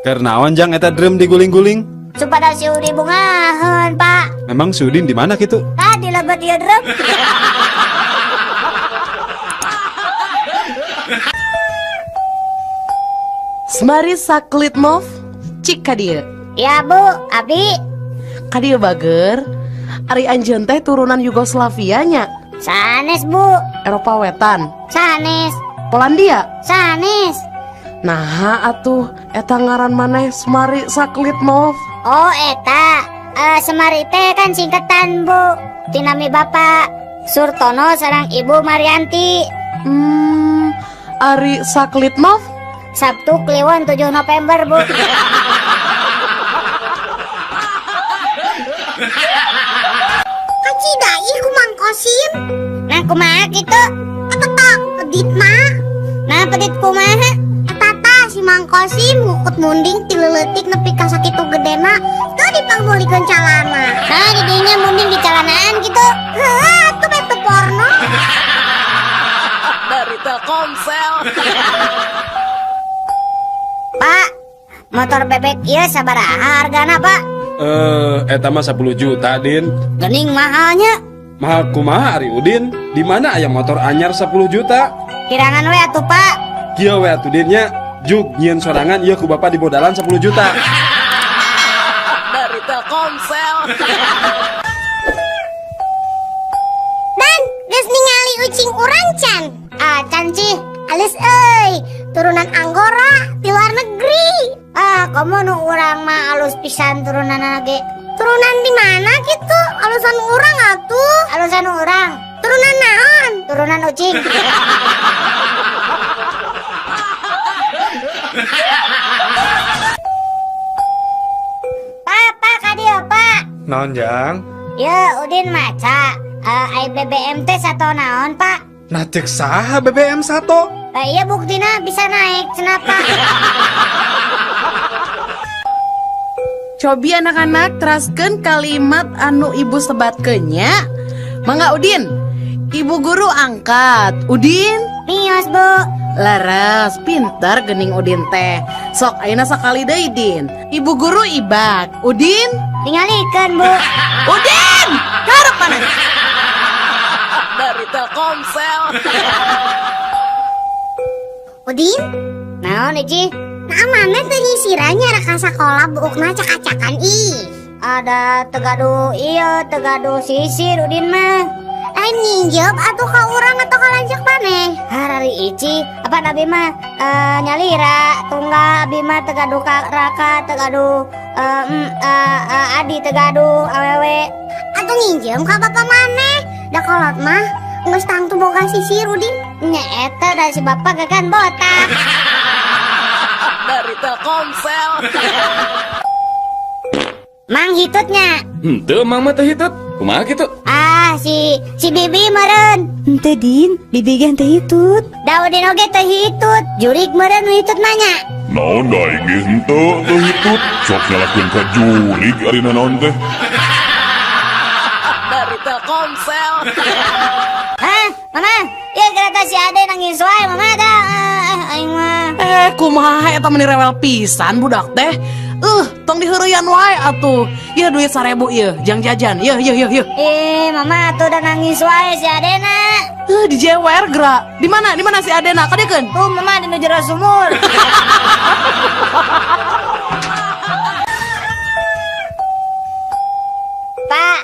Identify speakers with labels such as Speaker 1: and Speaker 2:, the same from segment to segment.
Speaker 1: Keur naon jang eta drum diguling-guling?
Speaker 2: Supados si Udin bungaheun, Pak.
Speaker 1: Memang si Udin di mana kitu?
Speaker 2: Tah di lebet ieu drum.
Speaker 3: Semari Saklitmov cik ka dieu.
Speaker 2: Ya Bu, abi
Speaker 3: Ka dieu bager. Ari anjeun teh turunan Yugoslavia nya.
Speaker 2: Sanes Bu,
Speaker 3: Eropa Wetan,
Speaker 2: sanes,
Speaker 3: Polandia.
Speaker 2: Sanes.
Speaker 3: Nah atuh eta ngaran maneh Semari Saklitmov.
Speaker 2: Oh eta, Semari teh kan singkatan Bu. Tinami Bapak Surtono sareng Ibu Marianti.
Speaker 3: Ari Saklitmov?
Speaker 2: Sabtu Kliwon 7 November Bu.
Speaker 4: Kacida ih ku Mang Kosim.
Speaker 2: Nah kumaha kitu?
Speaker 4: Eta tah peditna.
Speaker 2: Nah pedit kumaha?
Speaker 4: Eta tah si Mang Kosim ngukut munding ti leuletik nepi ka sakitu gedena teu dipangmeulikeun calana.
Speaker 2: Nah didinya munding di calanaan gitu.
Speaker 4: Heuh, atuh bete porno.
Speaker 3: Dari Telkomsel.
Speaker 2: Pak, motor bebek ieu sabaraha hargana, Pak?
Speaker 1: Eta mah 10 juta, Din.
Speaker 2: Gening mahalnya.
Speaker 1: Mahal kumaha ari Udin? Di mana aya motor anyar 10 juta?
Speaker 2: Kirangan we atuh, Pak.
Speaker 1: Kieu we atuh Din nya. Jug nyieun sorangan ieu ku bapak dibodalan 10 juta.
Speaker 3: Dari Telkomsel.
Speaker 4: Dan geus ningali ucing urang can.
Speaker 2: Ah, can cih.
Speaker 4: Alus euy, turunan Anggora di luar negeri.
Speaker 2: Ah, komo nu urang mah alus pisan turunanna ge.
Speaker 4: Turunan di mana gitu? Alusan urang atuh.
Speaker 2: Alusan urang.
Speaker 4: Turunan naon?
Speaker 2: Turunan ucing. Pak, Pak, ka dieu, Pak.
Speaker 5: Naon jang?
Speaker 2: Ya, Udin maca. Ai BBM teh sato naon, Pak?
Speaker 5: Nah cek saha BBM sato?
Speaker 2: Lah iya buktina bisa naik, kenapa?
Speaker 3: Cobi anak-anak teraskeun kalimat anu ibu sebatkeun nya. Mangga Udin. Ibu guru angkat. Udin?
Speaker 2: Mios, Bu.
Speaker 3: Laras, pintar gening Udin teh. Sok ayeuna sakali deui Din. Ibu guru ibak. Udin?
Speaker 2: Tingalikeun, Bu.
Speaker 3: Udin! Karep mana? Dari Telkomsel.
Speaker 4: Udin?
Speaker 2: Naon Ici?
Speaker 4: Nah mana teu nyisirannya raka sakola buukna cak-cakan ih.
Speaker 2: Ada tegaduh iya, tegaduh sisir Udin mah.
Speaker 4: Lain nginjep atuh ka urang atau ka lanceuk maneh?
Speaker 2: Harari Ici, apa nabi mah nyalira tunggal abi mah tegaduh ka raka tegaduh adi tegaduh awewe.
Speaker 4: Atuh nginjem ka bapak maneh? Da kolot mah geus tangtu boga sisir Udin.
Speaker 2: Nya eta da si bapak ge kan botak.
Speaker 3: Dari Telkomsel.
Speaker 2: Mang hitutnya.
Speaker 6: Henteu mang mah teu hitut. Kumaha kitu?
Speaker 2: Ah, si Bibi meureun.
Speaker 7: Henteu Din, Bibi ge henteu hitut.
Speaker 2: Da Udin oge teu hitut. Jurik meureun nu hitut mah nya.
Speaker 8: Naon da aing ge henteu teu hitut. Sok nyalakeun ka jurig ari naon teh.
Speaker 3: Dari Telkomsel.
Speaker 2: Hah, Mama? Ieu gara si Ade nangis wae, Mama dah. Aing mah.
Speaker 3: Kumaha eta meni rewel pisan budak teh. Tong diheureyan wae atuh. Ieu duit 1000 ieu, jang jajan. Yeuh, yeuh, yeuh, yeuh.
Speaker 2: Mama atuh udah nangis wae si Adena.
Speaker 3: Dijewer geura. Di mana? Di mana si Adena? Kadiekeun?
Speaker 2: Tuh Mama di nu jero sumur. Pak,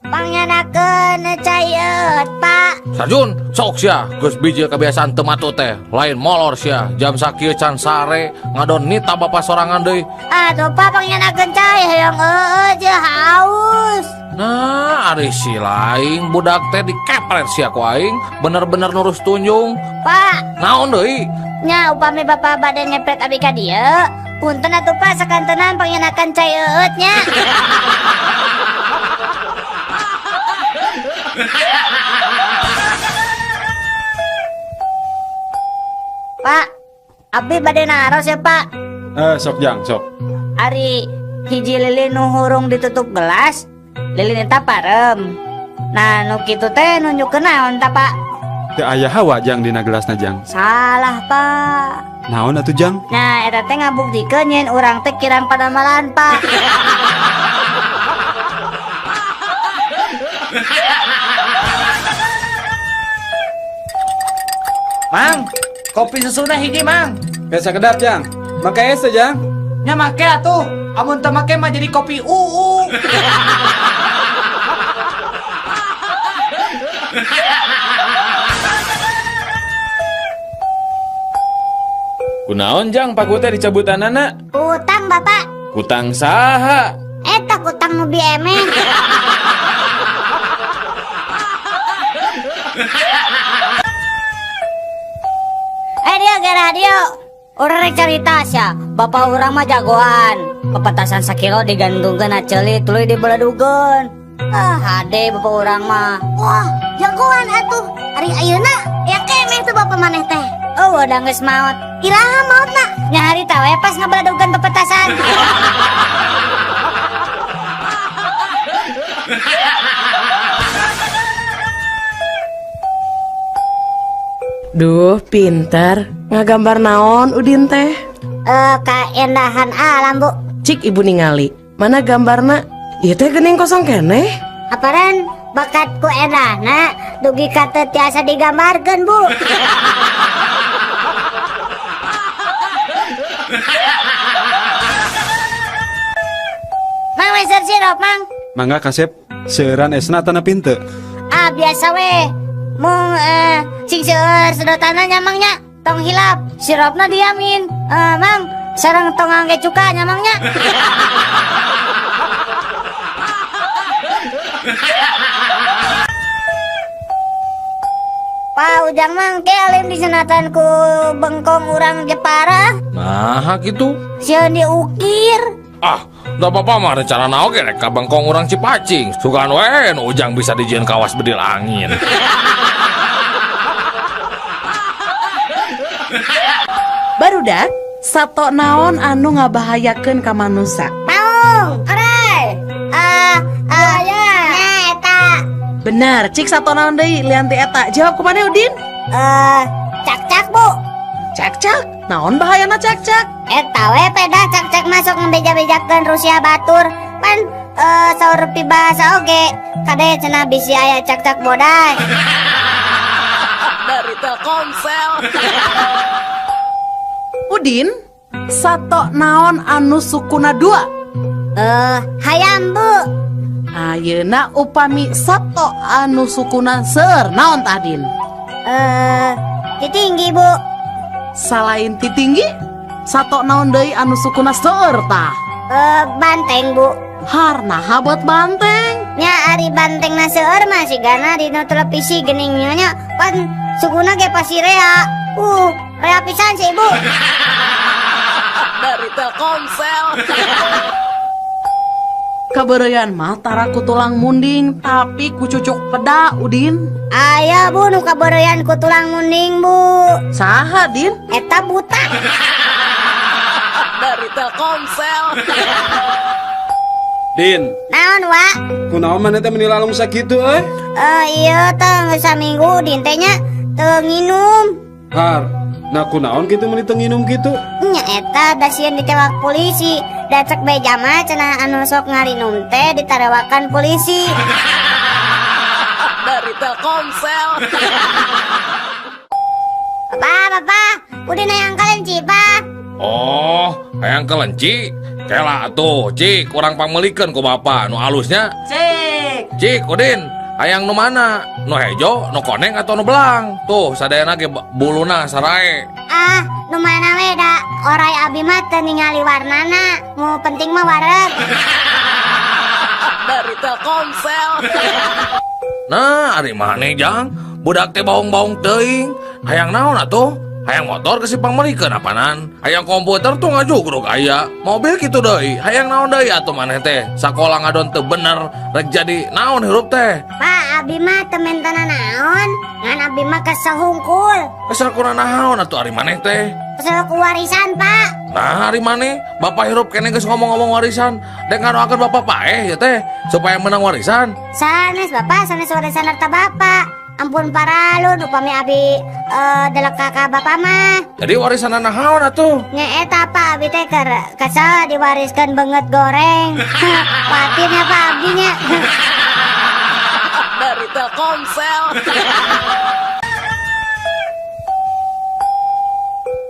Speaker 2: pangyanakeun cai eut, Pak.
Speaker 9: Sarjun, sok sia, geus bijil kebiasaan teu matut teh. Lain molor sia, jam sakieu can sare, ngadon nita bapa sorangan deui.
Speaker 2: Aduh, Pak, pangyanakeun cai hoyong eueuh jeung haus.
Speaker 9: Nah, ari si lain budak teh dikepret sia ku aing, bener-bener nurus tunjung.
Speaker 2: Pak,
Speaker 9: naon deui?
Speaker 2: Nya upami bapa bade ngepret abi ka dieu, punten atuh Pak sakantenan pangyanakeun cai eueut nya. Pak, abi bade naros ya Pak.
Speaker 1: Sok jang, sok.
Speaker 2: Ari hiji lilin nu hurung ditutup gelas, lilin eta parem. Nah, nu kitu teh nunjukkeun naon ta Pak?
Speaker 1: Teu aya hawa jang dina gelasna jang.
Speaker 2: Salah Pak.
Speaker 1: Naon atuh, Jang?
Speaker 2: Nah, eta teh ngabuktikeun yen urang teh kirang padamalan, Pak.
Speaker 10: Mang, kopi susuna hiji, Mang.
Speaker 1: Biasa kedap, Jang. Make es teh, Jang.
Speaker 10: Nya make atuh. Amun teu make mah jadi kopi uu.
Speaker 6: Kunaon, Jang, paku teh dicabutanana?
Speaker 4: Utang, Bapak.
Speaker 6: Kutang saha?
Speaker 4: Eta kutang nu biemeh.
Speaker 2: Eh dia ge radio. Urang rek carita sia. Bapak urang mah jagoan. Pepetasan sakilo digantungkeun na ceuli tuluy dibeledugeun. Ah, hade bapak urang mah.
Speaker 4: Wah, jagoan atuh. Ari ayeuna ya keneh tuh bapak maneh teh.
Speaker 2: Oh, udah geus maot.
Speaker 4: Iraha maotna?
Speaker 2: Nya harita we pas ngabeledugeun pepetasan.
Speaker 3: Duh, pinter. Ngagambar naon Udin teh?
Speaker 2: Eh, kaendahan alam, Bu.
Speaker 3: Cik ibu ningali. Mana gambarna? Ieu teh geuning kosong keneh.
Speaker 2: Aparan bakat ku endahna dugi ka teu tiasa digambarkeun, Bu. Mang meser sirup, Mang.
Speaker 1: Mangga kasep, seueuran esna atana pinte.
Speaker 2: Ah, biasa we. Mung sing seueur sedotanna nya, Mang nya. Tong hilap, sirupna diamin. Eh, Mang, sareng tong ngangge cuka nya, Mang nya. Pak Ujang mang ke alim disenatan ku bengkong urang Jepara.
Speaker 9: Nah, gitu.
Speaker 2: Sieun diukir.
Speaker 9: Ah, da bapak mah rencana oge rek ka bengkong urang Cipacing. Sugan we nu Ujang bisa dijieun kawas bedil angin.
Speaker 3: Barudak, sato naon anu ngabahayakeun ka manusa?
Speaker 2: Maung, orai. Ah, ah, ya. Nah, eta.
Speaker 3: Benar, cik sato naon deui lian ti eta? Jawab kumaha Udin?
Speaker 2: Eh, cak-cak, Bu.
Speaker 3: Cak-cak. Naon bahayana cak-cak?
Speaker 2: Eta we peda cak-cak masuk ngebeja-bejakeun Rusia batur. Pan saur pibahasa oge. Kade cenah bisi aya cak-cak bodai.
Speaker 3: Dari Telkomsel. Udin, sato naon anu sukuna dua?
Speaker 2: Eh, hayam, Bu.
Speaker 3: Ayeuna upami sato anu sukuna seueur naon tah, Din?
Speaker 2: Eh, titinggi, Bu.
Speaker 3: Salain titinggi, sato naon deui anu sukuna seueur tah?
Speaker 2: Eh, banteng, Bu.
Speaker 3: Harnaha buat banteng?
Speaker 2: Nya ari banteng na seueur mah sigana dina televisi geuning nya pan sukuna ge pasti rea. Rea pisan sih, Ibu.
Speaker 3: Dari Telkomsel. Kabeureuyan mah tara ku tulang munding tapi ku cucuk peda, Udin.
Speaker 2: Aya, Bu, nu kabeureuyan ku tulang munding, Bu.
Speaker 3: Saha, Din?
Speaker 2: Eta buta.
Speaker 3: Dari Telkomsel.
Speaker 1: Din,
Speaker 2: Naon, Wa?
Speaker 1: kunaon maneh teh meuni lalung sakitu euy?
Speaker 2: Eh, iya teh geus saminggu Din teh nya teu nginum.
Speaker 1: Har, nah kunaon kitu meuni teu nginum kitu?
Speaker 2: Nya eta da sieun ditewak polisi. Da cek beja mah cenah anu sok ngarinum teh ditarewakan polisi.
Speaker 3: Dari Telkomsel.
Speaker 2: Bapak, bapak, Udin hayang kelenci, Pak.
Speaker 9: Oh, hayang kelenci? Kela atuh, cik, urang pangmeulikeun ku bapak nu alusnya.
Speaker 3: Cik.
Speaker 9: Cik, Udin, hayang nu mana? Nu hejo, nu koneng atau nu belang? Tuh, sadayana ge buluna sarae.
Speaker 2: Ah, nu mana we da orai abi mah teu ningali warnana. Nu penting mah wareg.
Speaker 3: Dari Telkomsel.
Speaker 9: Nah, ari maneh, Jang? Budak teh baung-baung teuing. Hayang naon atuh? Hayang motor ke si pangmeulikeun apanan? Hayang komputer tuh ngajugruk aya. Mobil kitu deui. Hayang naon deui atuh maneh teh? Sakola ngadon teu bener, rek jadi naon hirup teh?
Speaker 2: Pak, abi mah teu mentana naon. Ngan abi mah kesel hungkul.
Speaker 9: Kesel kuna naon atuh ari maneh teh?
Speaker 2: Kesel ku warisan, Pak.
Speaker 9: Nah, ari maneh, bapak hirup keneh geus ngomong-ngomong warisan. Dek ngadoakeun bapak paeh ya teh supaya menang warisan.
Speaker 2: Sanes, Bapak, sanes warisan harta bapak.
Speaker 4: Ampun paralun upami abi delek ka bapak mah.
Speaker 9: Jadi warisan naon atuh?
Speaker 4: Nya eta Pak, abi teh keur kesel diwariskeun beungeut goreng. Patin ya Pak abdi nya.
Speaker 3: Dari Telkomsel.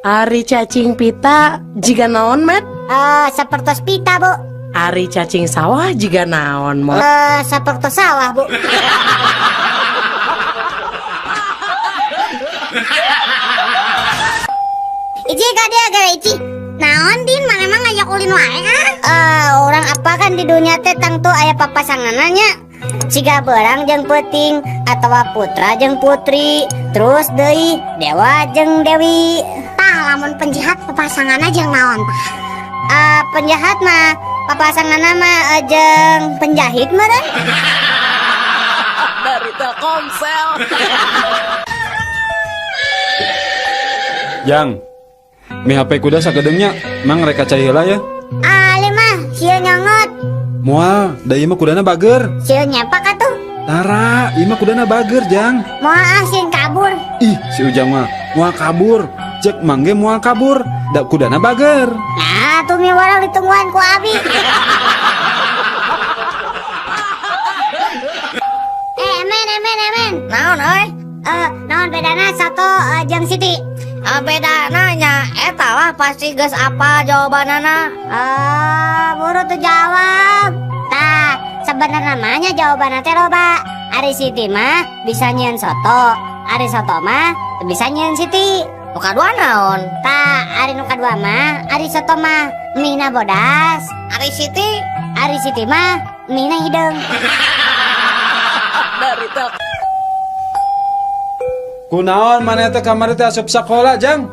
Speaker 3: Ari cacing pita jiga naon, Met?
Speaker 4: Sapertos pita, Bu.
Speaker 3: Ari cacing sawah jiga naon, Mot?
Speaker 4: Sapertos sawah, Bu. Ici ka dia gara Ici. Naon Din, mana emang ngajak ulin wae ah? Orang apa kan di dunia teh tangtu aya papasanganna. Siga berang jeung peuting atawa putra jeung putri, terus deui dewa jeung dewi. Tah lamun penjahat papasanganna jeung naon tah? Penjahat mah papasanganna mah jeung penjahit meureun.
Speaker 3: Dari Telkomsel.
Speaker 1: Jang, mi HP kuda sakedeungnya, mang reka cai heula ya.
Speaker 4: Ali mah sieun nyongot.
Speaker 1: Moal, da ieu mah kudana bager.
Speaker 4: Sieun nyepak atuh.
Speaker 1: Tara, ieu mah kudana bager, Jang.
Speaker 4: Moal ah sieun kabur.
Speaker 1: Ih, si Ujang mah moal kabur. Cek mangge moal kabur, da kudana bager.
Speaker 4: Nah, tuh mi warang ditungguan ku abi. Emen.
Speaker 2: Naon euy?
Speaker 4: Naon bedana soto jeung Siti?
Speaker 2: Bedana nya eta lah pasti geus apa jawabanana.
Speaker 4: Buru tuh jawab. Tah, sebenarnya namanya jawabanna teh loba. Ari Siti mah bisa nyieun soto, ari soto mah bisa nyieun Siti.
Speaker 2: Nu kadua naon?
Speaker 4: Tah, ari nu kadua mah ari soto mah mina bodas.
Speaker 2: Ari Siti?
Speaker 4: Ari Siti mah mina hideung.
Speaker 3: Dari Telkomsel.
Speaker 1: Kunaon maneh teh kamari teh asup sakola, Jang?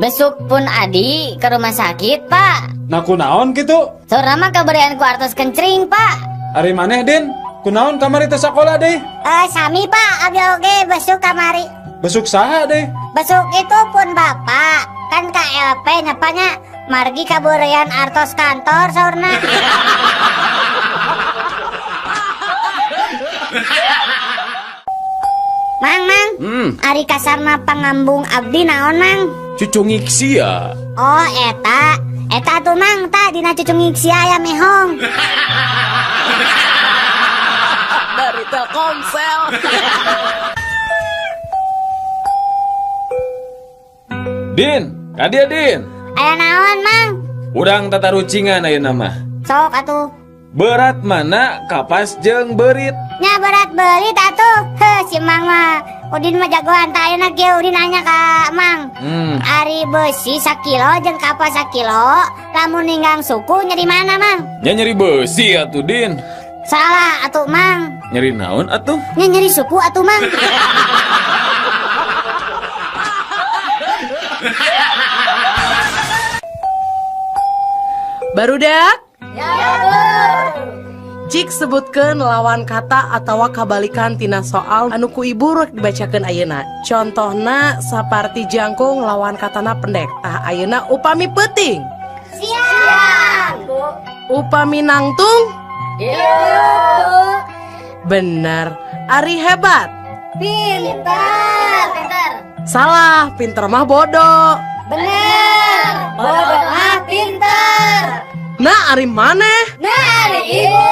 Speaker 2: Besuk pun adi ke rumah sakit, Pak.
Speaker 1: Nah kunaon kitu?
Speaker 2: Saurna mah kaberian ku artos kencring, Pak.
Speaker 1: Ari maneh, Din? Kunaon kamari teh sakola deh?
Speaker 4: Sami, Pak, abi oge besuk kamari.
Speaker 1: Besuk saha deh?
Speaker 4: Besuk itu pun bapak. Kan KLP nyapanya margi kaburian artos kantor saurna. Mang, ari kasarna pangambung abdi naon, Mang?
Speaker 6: Cucungik sia.
Speaker 4: Oh, eta. Eta tuh, Mang, ta dina cucungik sia aya mehong.
Speaker 3: Dari Telkomsel.
Speaker 6: Din, kadia Din.
Speaker 4: Aya naon, Mang?
Speaker 6: Urang tatarucingan ayeuna mah.
Speaker 4: Sok atuh.
Speaker 6: Berat mana kapas jeung beurit?
Speaker 4: Nya berat beurit atuh. Heuh, si Mang mah. Udin mah jagoan tah ayeuna kieu Udin nanya ka Mang. Ari beusi sakilo jeung kapas sakilo, lamun ninggang suku nyeri mana, Mang?
Speaker 6: Nya nyeri beusi atuh, Din.
Speaker 4: Salah atuh, Mang.
Speaker 6: Nyeri naon atuh?
Speaker 4: Nya nyeri suku atuh, Mang.
Speaker 3: Barudak?
Speaker 2: Ya, Bu.
Speaker 3: Cik sebutkeun lawan kata atawa kabalikan tina soal anu ku ibu rek dibacakeun ayeuna. Contohna saparti jangkung lawan katana pendek. Tah ayeuna upami peuting.
Speaker 4: Siap, Bu.
Speaker 3: Upami nangtung?
Speaker 2: Iya, Bu.
Speaker 3: Bener. Ari hebat.
Speaker 4: Pinter.
Speaker 2: Pinter.
Speaker 3: Salah, pinter mah bodoh.
Speaker 2: Bener. Bodoh mah pinter.
Speaker 3: Nah, ari maneh?
Speaker 2: Nah, ari ibu.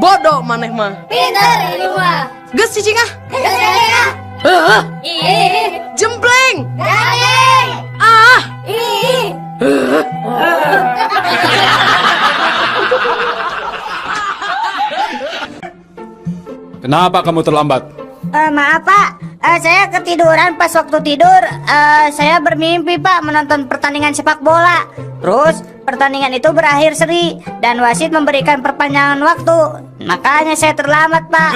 Speaker 3: Bodoh maneh mah.
Speaker 2: Pinter ibu mah.
Speaker 3: Geus cicing ah.
Speaker 2: Geus cicing ah.
Speaker 3: Heuh.
Speaker 2: Ih.
Speaker 3: Jempleng.
Speaker 2: Garing.
Speaker 3: Ah.
Speaker 2: Ih.
Speaker 1: Kenapa kamu terlambat?
Speaker 2: Maaf, Pak. Saya ketiduran pas waktu tidur. Saya bermimpi, Pak, menonton pertandingan sepak bola. Terus pertandingan itu berakhir seri dan wasit memberikan perpanjangan waktu. Makanya saya terlambat, Pak.